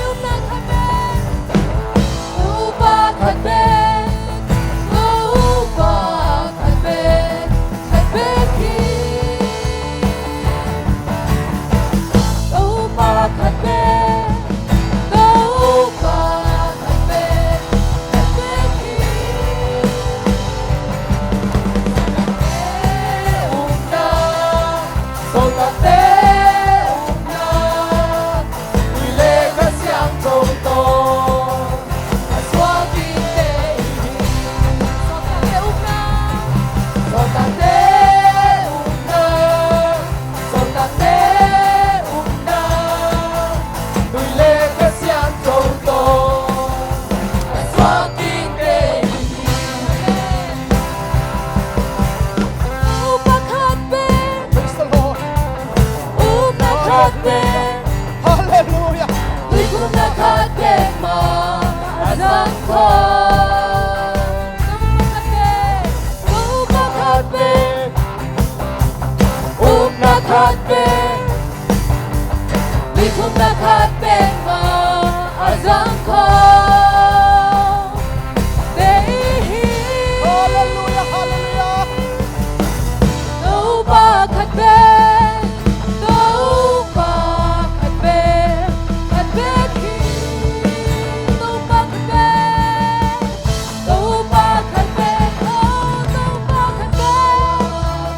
upna khat bek, Topa khat bek, Topa khat bek, khat bek hi. Topa khat bek, Topa khat bek, khat bek hi. Sawltakte ukna, sawltakte ukna, tui le Kha Siangtho tawh a suak dingte hi. Sawltakte ukna, sawltakte ukna, sawltakte ukna, tui le Kha Siangtho tawh a suak dingte hi. Topa khat bek. Praise the Lord. Upna khat bek. Hallelujah. Tuiphumna khat bek mah a zang khawm. Topa khat bek. Topa khat bek. Upna khat bek. Tuiphumna khat bek mah a zang khawm. Te hi. Hallelujah, hallelujah. Topa khat bek, Topa khat bek, khat bek hi. Topa khat bek, Topa khat bek, oh, Topa khat bek,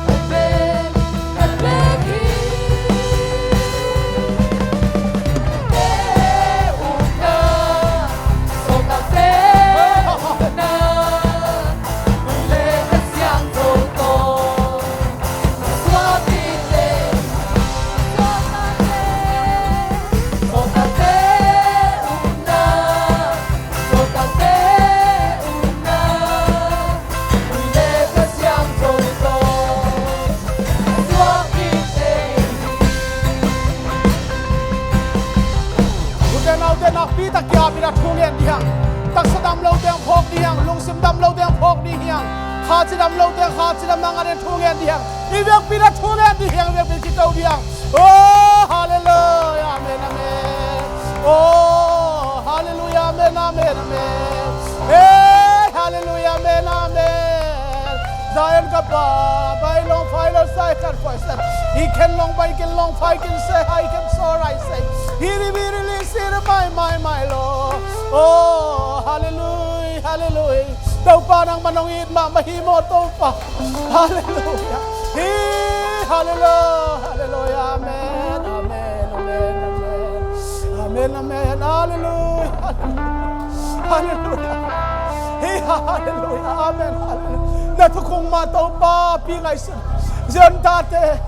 khat bek, khat bek hi. Te ukna, sawltakte ukna, tui le Kha Siangtho tawh a suak dingte. Sawltakte ukna, sawltakte ukna, tui le Kha Siangtho tawh a suak dingte. Ute naute, nakpi tak ki-ap in a thu ngen dih hiang. Taksa dam lote hong phawk dih hiang. Lungsim dam lote hong phawk dih hiang. Kha cidam lote kha cidamna ngat in thu ngen dih hiang. I vekpi in a thu ngen dih hiang. I vekpi in kito dih hiang. Oh, hallelujah, amen, amen. Oh, hallelujah, amen, amen, amen. Hey, hallelujah, amen, amen. Zion ka pa, bai long fai lo sai kan fai sai. Hi khen long bai kin long fai kin se hai ken so rai sai. Hi ri bi ri li si ri mai mai mai lo. Oh, hallelujah, hallelujah. Topa nangmah nong it mahmah hi maw Topa. Hallelujah. Hi, hallelujah, hallelujah. Amen, amen, amen, amen. Amen, amen. Hallelujah, hallelujah. Hallelujah. Hi, hallelujah. Amen, hallelujah. Na thukhun mah Topa pi ngaihsun Zion tate.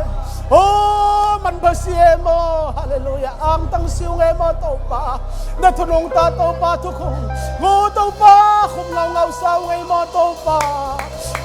O, man pha si e maw. Halleluiah. Angtang si ung e maw Topa. Na thunung ta Topa thukhun mu Topa khum ngaungau sa ung e maw Topa.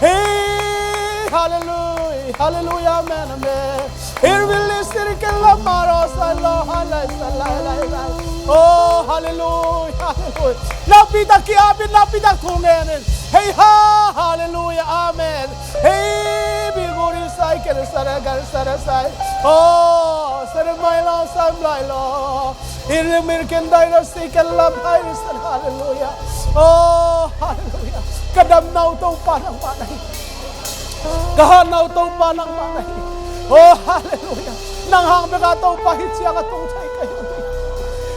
Hei, halleluiah, halleluiah, amen, amen. He will listen ke la maro sa lo halai sa lai lai lai. Oh, halleluiah, halleluiah. Nakpi tak ki-apin, nakpi tak thu ngenin. Hei ha, halleluiah, amen. Hei, biguri sai ken sara gal sara sai. Oh, sara mai lo sam lai lo. Irimir ken dai lo si ken lam hai san, halleluiah. Oh, halleluiah. Ka damna uh Topa nangmah na hi. Ka hatna uh Topa nangmah na hi. Oh, halleluiah. Nang hang bek a Topa hih ciang ka tung thei ka hi uh hi.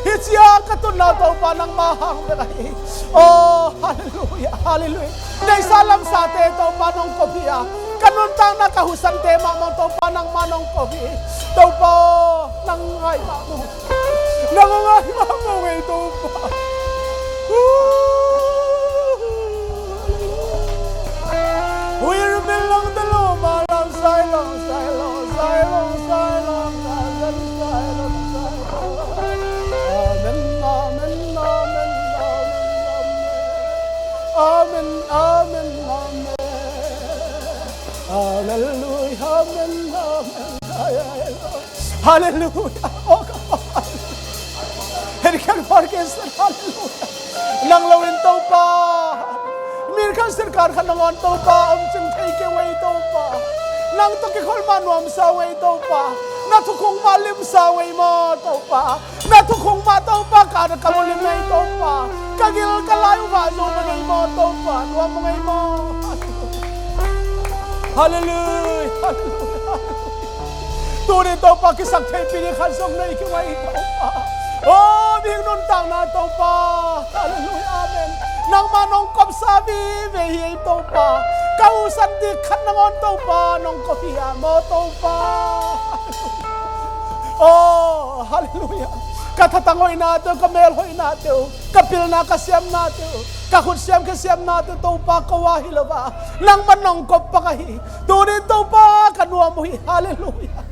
Hih ciang ka tunna uh Topa nangmah hang bek a hi. Oh, halleluiah, halleluiah. Neihsa lamsate Topa nong kop hi a, ka nuntakna ka husante mahmah Topa nangmah nong kop hi. Topa aw, nang ngai mahmah. Nang ngai mahmah ei Topa. Huir min long ta lo ma long sai long sai long sai long sai long sai long sai long sai long. Amen, amen, amen, amen, amen. Amen, amen, amen. Halleluiah, amen, amen. Ai, ai, ai. Halleluiah. Oh, come on. Hei, kan parkes, halleluiah. Nang lo in Topa. Min khan sirkar khan nangawn Topa om cing thei kei uh ei Topa. Nang tawh kikhol mah nuamsa uh ei Topa. Na thukhun mah limsa uh ei maw Topa. Na thukhun mah Topa ka na ka mulim ei Topa. Ka gil ka lai uh mah zo na ngei maw Topa. Nuam ngei maw. Halleluiah, halleluiah, halleluiah. Tuni Topa kisak theipi ding khat zong nei kei uh ei Topa. Oh, mi nuntakna Topa. Halleluiah, amen. Nangmah nong kopsa vive hi ei Topa. Ka usan dik khat nangawn Topa nong kop hi a maw Topa. Oh, halleluiah. Ka thatang hoihnate uh, ka mel hoihnate uh, ka pilna ka siamnate uh, ka khut siam ka siamnate uh Topa ko a hi lo a, nangmah nong kop bang ahi. Tuni Topa ka nuam uh hi. Halleluiah.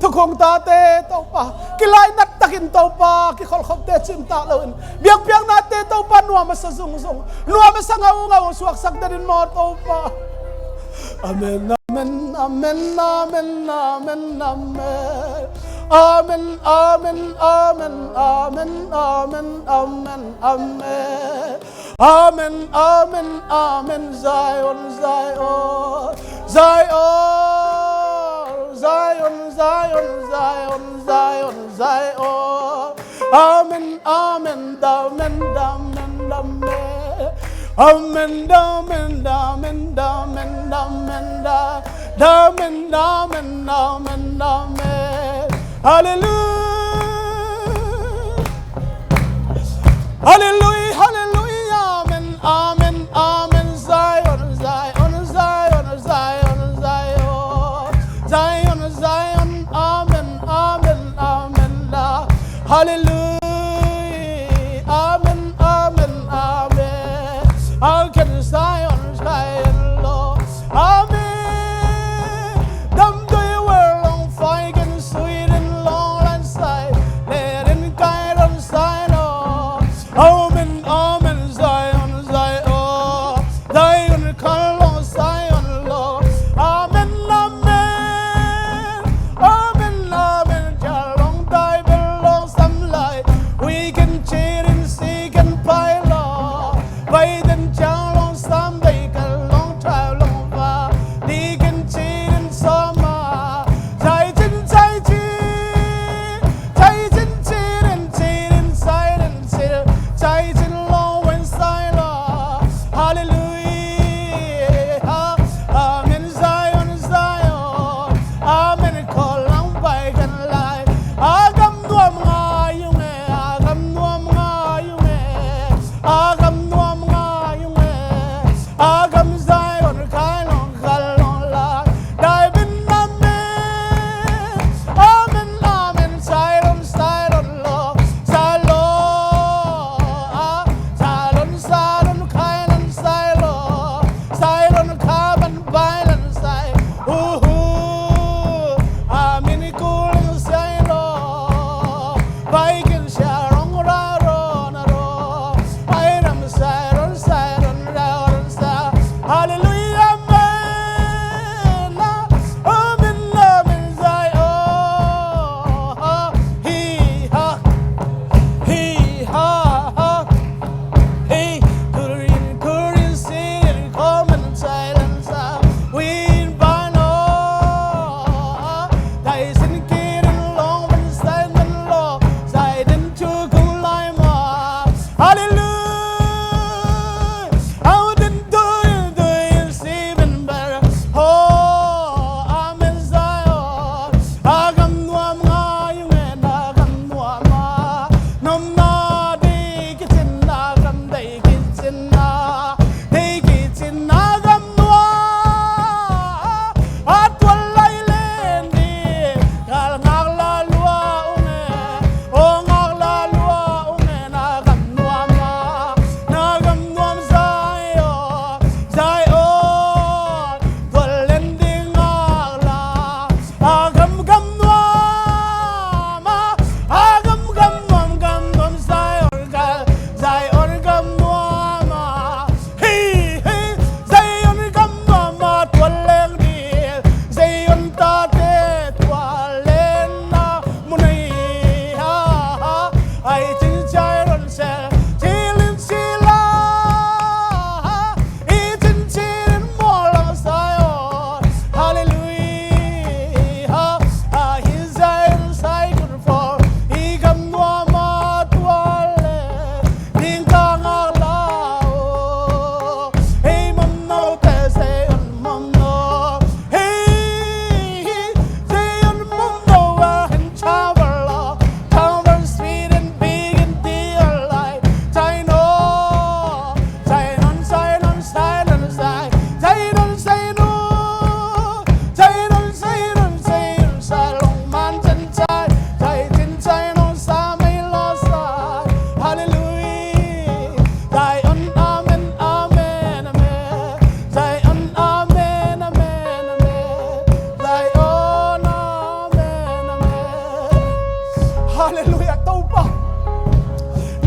Thukhun tate Topa kilainat takin Topa kikholkhopte cimtak loin biakpiaknate Topa nuam a sa zungzung, nuam a sa ngaungau suaksak den in maw Topa. Amen, amen, amen, amen, amen, amen. Amen, amen, amen, amen, amen, amen, amen. Amen, amen, amen, Zion, Zion, Zion, Zion, Zion, Zion, Zion, Zion. Amen, amen, damen, damen, damen. Amen, damen, damen, damen, damen, da-, damen, damen, damen, damen. Halleluiah. Halleluiah, halleluiah, amen, amen, amen. Zion, Zion, Zion, Zion, Zion. Zion, Zion, amen, amen, amen, la. Halleluiah, amen, amen, amen. Aw ken Zion, Zion, lo. Amen. Damdawi vel long fai ken sui den long lan sai. Le den kai ron sai lo. Amen, amen, Zion, Zion. Zion kan long Zion lo. Amen, amen. Amen, amen. Cia long tai bel long sam lai.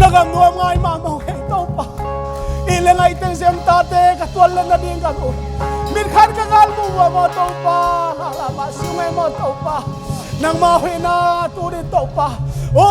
Ka gam nuam ngai mahmah uh hi Topa. Ih le ngaih teng zem tate ka tual le nading ka mu. Mit khat ka gal mu uh maw Topa. Ngaklah mah si uh ngai maw Topa. Nangmah hoihna tuni Topa. O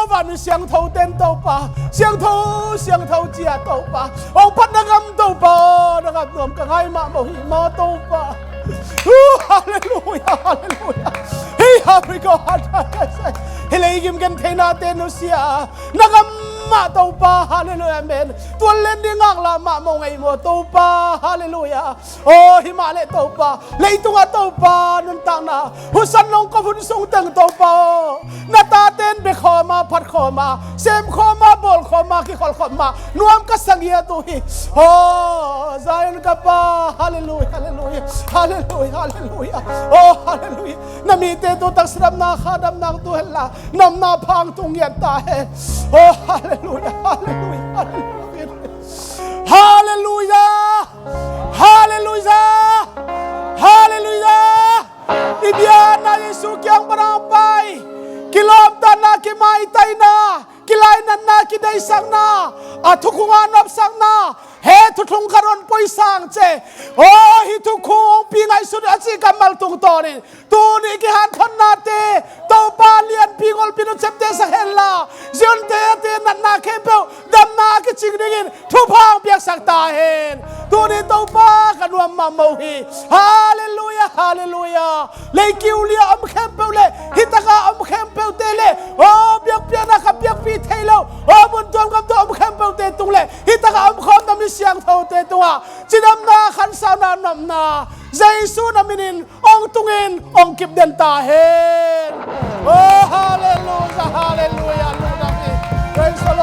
vanmi siangtho ten Topa. Siangtho, siangtho cia Topa. Ong phat na gam Topa. Na gam nuam ka ngai mahmah uh hi maw Topa. Uh, hallelujah, hallelujah. Hey, here we go. Hi le i gim gen theina te nusia. Na gam mah Topa, hallelujah, amen. Tual len ding ngaklah mah mong ei maw Topa, hallelujah. O hi mah le Topa, leitungah Topa nuntakna husan nong kop hun sung teng Topa o. Na taten bia khawma, phat khawma, sem khawma, bawl khawma, kikhol khawma nuam ka sa ngiat uh hi. O Zion ka Pa, hallelujah, hallelujah, hallelujah, hallelujah. O hallelujah. Na mite tu tak sadamna kha damna tu hen la, namna phang tu ngiat ta hen. O hallelujah, hallelujah, hallelujah. Hallelujah, hallelujah, hallelujah. I biakna Jesu kiang pan a pai. Kilawmtatna, kimaitaina, kilainatna, kideisakna, a thukhunga nopsakna, he thuthlung khat hong poi sang ce. O hi thukhung hong pi ngaihsut a ci kammal tungtawnin tuni kihanthawnna te Topa lianpi ngolpi nuciamte sak hen la, Zion te a te natna khempeuh damna a kicing dingin thupha hong piaksak ta hen. Tuni Topa ka nuam mahmah uh hi. Hallelujah, hallelujah. Leikiu lia om khempeuh le hi taka om khempeuhte le, o biakpiakna ka biakpi thei lo, o mun tuam gam tuam om khempeuhte tung le hi taka om khawm na mi siangthote tungah cidamna, khansauna, nopna Jesu na minin ong tungin ong kip den ta hen. O hallelujah, hallelujah.